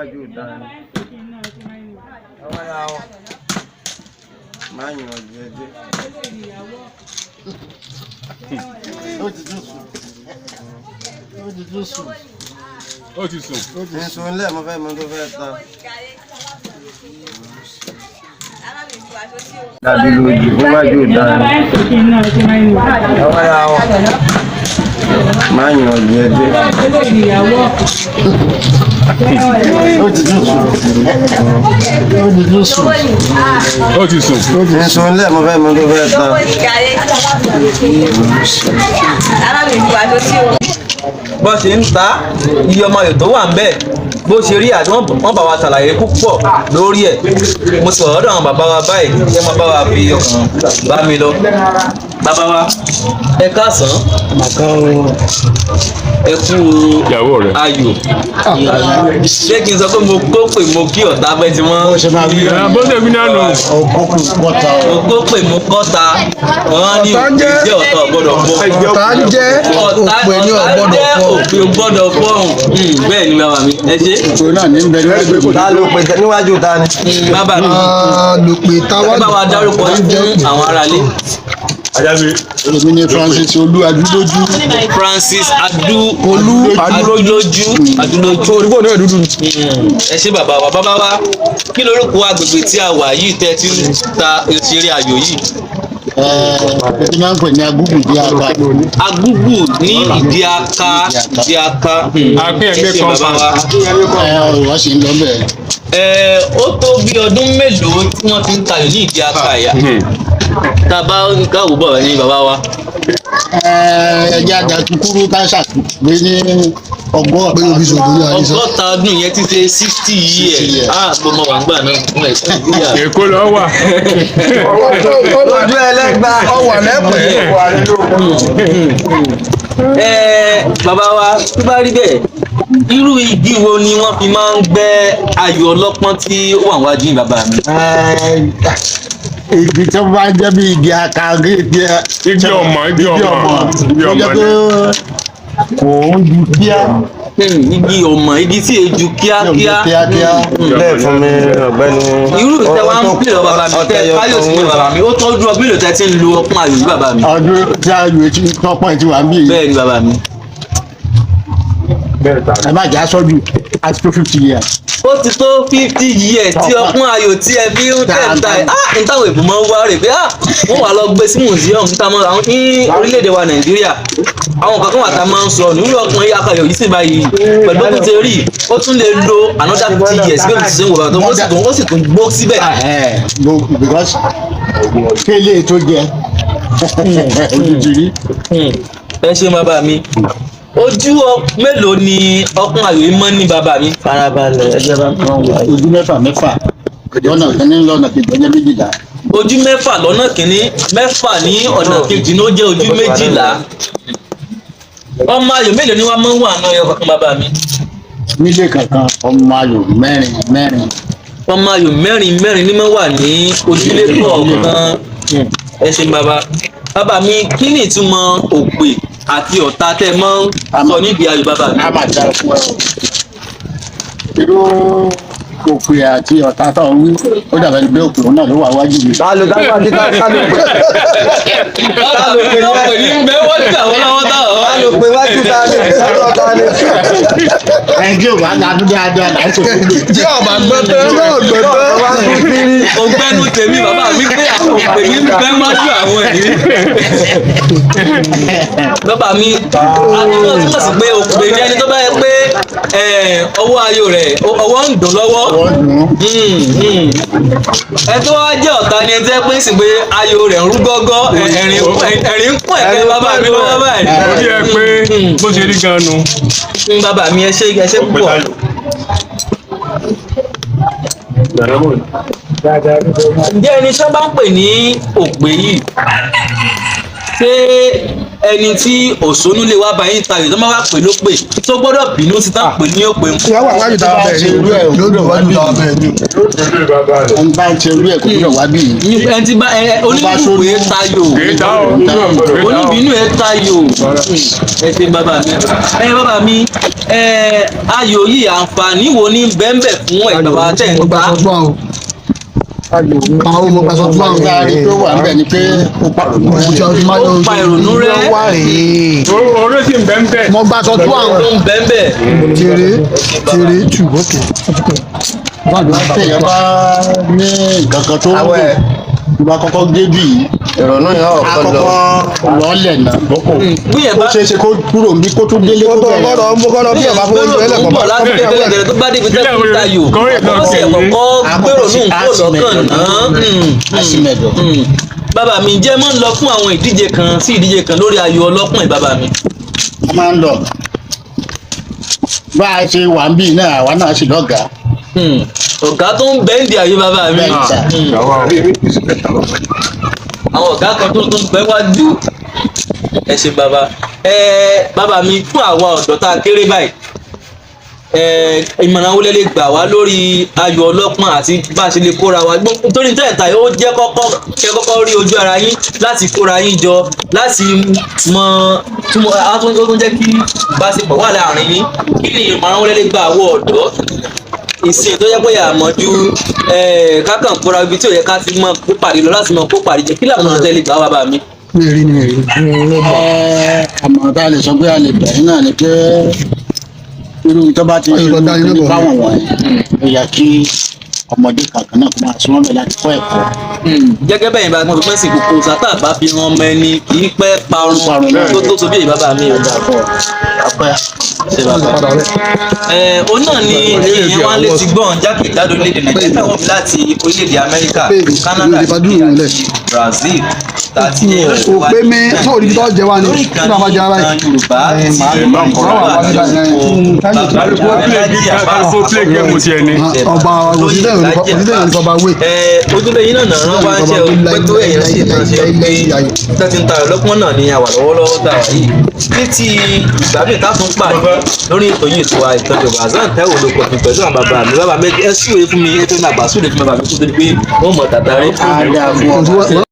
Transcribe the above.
Níwájú ìta ni. Má yàn ọ̀jẹ̀ dé. Ó ti tún sùn. Ó ti tún sùn. Ó ti sùn. Nṣó ńlẹ̀, mo fẹ́ mọ tó fẹ́ ta. Dàbí lójú níwájú ìta ni. Má yàn ọ̀jẹ̀ dé. Ó ti tún sùn. Ó ti tún sùn. Ó ti sùn. Nṣó ńlẹ̀, mo fẹ́ mọ tó fẹ́ ta. Bó ṣe ń ta, iye ọmọ ayò tó wà ń bẹ̀, bó ṣe rí, àti wọ́n bá wa ṣàlàyé púpọ̀ lórí ẹ̀. Mo sọ̀rọ̀ lọ́dọ̀ àwọn bàbá wa báyìí kí wọ́n bá wa fi ọkàn bá mi lọ. Bàbá wa, ẹ káàsán, ẹ kú Ìyàwó rẹ̀. ayò. Ṣé kí n sọ pé mo kó pè mo kí ọ̀tá pẹ́ tí wọ́n Bó ṣe máa wí. Bó ṣe wí náà nù. Ọkọ̀ kù kọ́ta o. Mo kó pè mo kọ́ta, wọ́n ní Ọ̀tá ń òpè jẹ́- jẹ́ ọ̀tá ò gbọ́dọ̀ fọ́. Ọ̀tá ń jẹ́ Ọ̀tá òpè ní ọ̀tá ọ̀gbọ́dọ̀ jẹ́ fọ́. òpè ò gbọ́dọ̀ fọ́hùn. Bẹ́ẹ̀ ni bàbá mi, ẹ ṣe. Òpè náà ní bẹ lẹ́gbẹ̀ẹ́. Ta ló pe níwájú ta ni? Bàbá mi, Lòpè táwa ẹ bá wa dárúkọ yín fún àwọn aráalé. Èmi ni Francis Olú Adúlójú. Francis Adu Olú Adúlójú, Adúlójú. Orí fóònù ẹ̀ dúdú. Ẹ ṣé bàbá wa. Bàbá wa, kí lorúkọ agbègbè tí a wà yìí tẹ́ ti ń ta ìṣeré ayò yìí? Ẹ̀ẹ́d máa ń pè ní Agúgù bí aka. Agúgù ní Ìdí Aka, Ìdí Aka. Akínyẹmí Ẹ ṣé bàbá wa. Ẹ̀ wọ́n sì ń lọ bẹ́ẹ̀. Ẹ ó tó bí ọdún mélòó tí wọ́n ti ń tayò ní Ìdí Aka yà? Tá a bá ń káwọ́ bọ̀ ní bàbá wa. Ẹ̀ẹ́dẹ́ àdàkúrú ká ṣàpè ní 60. Pé omi sòdò ní àyíṣà. 60 ọdún yẹn ti ṣe 60 years. 60 years. Ah, gbọmọ wà ń gbà náà fún ẹ̀sìn ìgbéyà. Èkó lọ wà. Ojú ẹlẹ́gba. Ọwà lẹ́pẹ̀ẹ́. Ẹ bàbá wa, tó bá rí bẹ́ẹ̀, irú igi wo ni wọ́n fi máa ń gbẹ́ ayò ọlọ́pọ́n tí ó wà wájú yìí, bàbá mi? Igi tó bá jẹ́ bí igi aka, igi Igi ọmọ, igi ọmọ. Igi tó ọmọ jẹ́ pé ni. kò ń ju kíá. Igi ọmọ, igi tí èjù kíákíá. Kíákíá. Bẹ́ẹ̀ fún mi, ọ̀gbẹ́ni. Irú ìtẹ́ wa ń pè lọ bàbá mi, tẹ káyọ̀sí ní bàbá mi, ó tọ́jú ọdún mélòó tẹ́ ti ń lo ọpọ́n ayò yìí, bàbá mi? Ọdún tí a yòó tí tọpọ̀ ti wà ń bí yìí. Bẹ́ẹ̀ ni bàbá mi. Ẹ má jà sọ́jú, àti tó 50 years. Ó ti tó 50 years tí ọpọ́n ayò tí ẹ fi ń tẹ̀ta ẹ̀. Ah, n táwọn èèbù máa ń wá rè pé, ah, wọ́n wà lọ gbé sí museum tá a mọ̀ àwọn ní orílẹ̀-èdè wa Nàìjíríà. Àwọn nǹkan kan wà tá a máa ń sọ nínú ọpọ́n yìí akayọ̀ yìí sì báyìí pẹ̀lú bó ti rí, ó tún lè lo another 50 years bí ó ti ṣe ń wò bàbá tó, ó sì tún gbó síbẹ̀. Because kélé tó jẹ ojú rí. Ẹ ṣe bàbá mi. Ojú mélòó ni ọpọ́n ayò yìí mọ́ ní, bàbá mi? Farabalẹ̀, ẹgbẹ́ bá mi wà. Ojú mẹ́fà mẹ́fà lọ́nà kínní, lọ́nà kejì, ọjọ́ 12. Ojú 6 lọ́nà kìíní, 6 ní ọ̀nà kejì ní ó jẹ́ ojú 12. Ọmọ ayò mélòó ni wọ́n máa ń wà ní ọyọ kankan, bàbá mi? Nílé kankan, ọmọ ayò mẹ́rin mẹ́rin. Ọmọ ayò mẹ́rin mẹ́rin ní máa wà ní ojúlé kọ̀ọ̀kan. Ẹ ṣe bàbá. Bàbá mi, kí ni ìtumọ̀ òpè àti ọ̀tá tẹ́ ẹ máa ń sọ níbi ayò, bàbá mi? A máa dára fún ẹ o. Irú òpè àti ọ̀tá tó ń wí, ó dàbẹ̀ ni pé òpè òun náà ló wà wájú mi. Ta ló dágbà tí ta ló pe? Bàbá mi, òpè ní bẹ́ẹ̀ wọ́n ti àwọn lọ́wọ́ táwọn wá. Ta ló pe wájú ta ni? Ta ni? Ẹni tí ò bá ladú dáadáa là ń sọ fún mi. Jẹ́ ọ̀bà gbọ́tán. Jẹ́ ọ̀gbọ́tán. Wá tún kiri. Ọgbẹ́nu tèmi, bàbá mi, pé àwọn òpè ní bẹ́ẹ̀ wájú àwọn yìí. Bàbá mi, àtúntò túmọ̀ sí pé òpè ní ẹni tó bá yẹ pé ọwọ́ ayò rẹ̀ ọwọ́ ń dùn lọ́wọ́. Wọ́n dùn ún. Ẹ tó wá jẹ́ ọ̀tá ni ẹni tẹ́ pé sì pé ayò rẹ̀ ń rú gọ́gọ́, ẹ̀rín ń kún ẹ̀kẹ́ bàbá mi lọ́wọ́ báyìí. Orí ẹ pé bó ṣe rí gan nu. Bàbá mi, ẹ ṣé, ẹ ṣé púpọ̀. Ǹjẹ́ ẹni tí wọ́n bá ń pè ní òpè yìí, ṣé Ẹni tí òṣónú lè wá bá yín tayò tó máa wá pè ló pè tó gbọ́dọ̀ bínú sí tán pè ní òpè ń Ìyàwó àwọn àjùtà bẹ́ẹ̀ ni yóò dùn wájú ta bẹ́ẹ̀ ni. Ẹni bá ń ṣe irú ẹ̀ kò gbúdọ̀ wá bí yìí. Ẹni tí bá ẹ oníbínú ẹ tayò, Kìí ta o. oníbínú ẹ tayò. Ẹ ṣe bàbá mi, ẹ bàbá mi, ẹ ayò yìí, àǹfààní wo ní bẹ́ńbẹ̀ fún ẹ̀ bàbá tẹ̀ ń Mo gba ta? sọ fún àwọn. Àwọn mo gba sọ fún àwọn. Nígbà rí tó wà níbẹ̀ ni pé ó pàrọ̀ Mo ti ọdún máa Ó pa ìrònú rẹ́. Wá rèé. Oró sì ń bẹ́ ń bẹ́. Mo gba sọ fún àwọn. Tó ń bẹ́ńbẹ̀. Tèrè tèrè tù ókè. Téèyàn bá ní nǹkan kan tó ń lò tó bá kọ́kọ́ dé bí yìí, Ìrònú yẹn ọ̀kọ́ lọ. àkọ́kọ́ lọ́ọ̀lẹ̀ náà. Bíyẹn Ó bá ṣeé ṣe kó kúrò níbí kó tún délé kó bẹ̀rẹ̀. Kọ́dọ̀ bí ọba fún ojú ẹlẹ́kọ̀ọ́ bọ̀ láti tẹ́lẹ̀ tó bá débi tẹ́lẹ̀ tó tayò, ó sì kọ́kọ́ gbèrò nù kó lọ́kàn náà. Àṣìmẹ̀dọ̀. Bàbá mi, jẹ́ mọ́ ń lọ fún àwọn ìdíje kan sí ìdíje kan lórí ayò ọlọ́pọ̀n, bàbá mi? A máa ń lọ. Bá a ṣe wà ń bí náà, àwa náà sì lọ́gàá. Ọ̀gá tó ń bẹ́ǹdì ayé, bàbá mi. Bẹ́ẹ̀ sà. Àwọn ọ̀gá kan tó ń bẹ́ wájú. Ẹ ṣe bàbá, ẹ bàbá mi, fún àwa ọ̀dọ́ tá a kéré báyìí, ẹ ìmọ̀ràn wo lẹ lè gbà wá lórí ayò ọlọ́pọ́n àti bá a ṣe lè kóra wa nítorí tẹ́ẹ̀ta ó jẹ́ kọ́kọ́ kẹ́ kọ́kọ́ rí ojú ara yín láti kóra yín jọ láti mọ túmọ̀ á tún ó tún jẹ́ kí ìbáṣepọ̀ wà láàrin yín. Kí ni ìmọ̀ràn wo lẹ lè gbà àwọ̀ ọ̀dọ́ ìsìn tó jẹ́ pé àmọ́jú kákàn kóra ibi tí ò yẹ ká ti mọ kó pàdé lọ láti mọ kó pàdé jẹ? Kí làwọn tẹ́lẹ̀ gbà wá, bàbá mi? Mi rí ni mi rí. Ẹ, àmọ́ tá a lè sọ pé a lè bẹ̀rẹ̀ náà ni pé irú tó bá ti ń ṣe Ayò tó dá iná irú bọ̀. báwọn wọ̀nyí, ó yẹ kí ọmọdé kankan náà kó máa súnmọ́ bẹ́ẹ̀ láti kọ́ ẹ̀kọ́. Gẹ́gẹ́ bẹ́ẹ̀ bá gbọ́n pípẹ́ sí kòkó sátà bá fi ran ọmọ ẹni kì í pẹ́ parun Parun náà. tó so bí èyí, bàbá mi ò dà Dàpọ̀ àpẹ́. Ṣe bàbá ẹ òun náà ni èèyàn wá létí gbọ́n jákèjádò orílẹ̀-èdè Nàìjíríà táwọn fi láti orílẹ̀-èdè Amẹ́ríkà, Bẹ́ẹ̀ni, Canada, ìlú Ìbàdàn ìlú ilẹ̀. àti Brazil àti Kò pé mi tó òdi tó jẹ wá ni lórí kí ló máa jẹ ara ìkànnì yìí. Yorùbá tí Kálukú play game tiẹ̀ ni. Ọba òsídẹ̀yìn ní ọba wé. Ojúlé yín náà rán wá ń ṣe o pé tó èèyàn sì máa ṣe pé tẹ́tí ń tayọ̀ lọ́pọ́n náà ni àwà lọ́wọ́lọ́wọ́ tá a wà yìí títí ìgbà míì tá a tún pàdé lórí ètò yìí, ètò àìtàn Yorùbá. Hasan Taiwo ló kọ̀ mí pẹ̀lú àwọn bàbá mi. Bàbá mi, ẹ súre fún mi, ẹ tó ní àgbà súre fún bàbá mi kó tó di pé wọ́n mọ̀ tàtàrí. Á dáa fún ọ.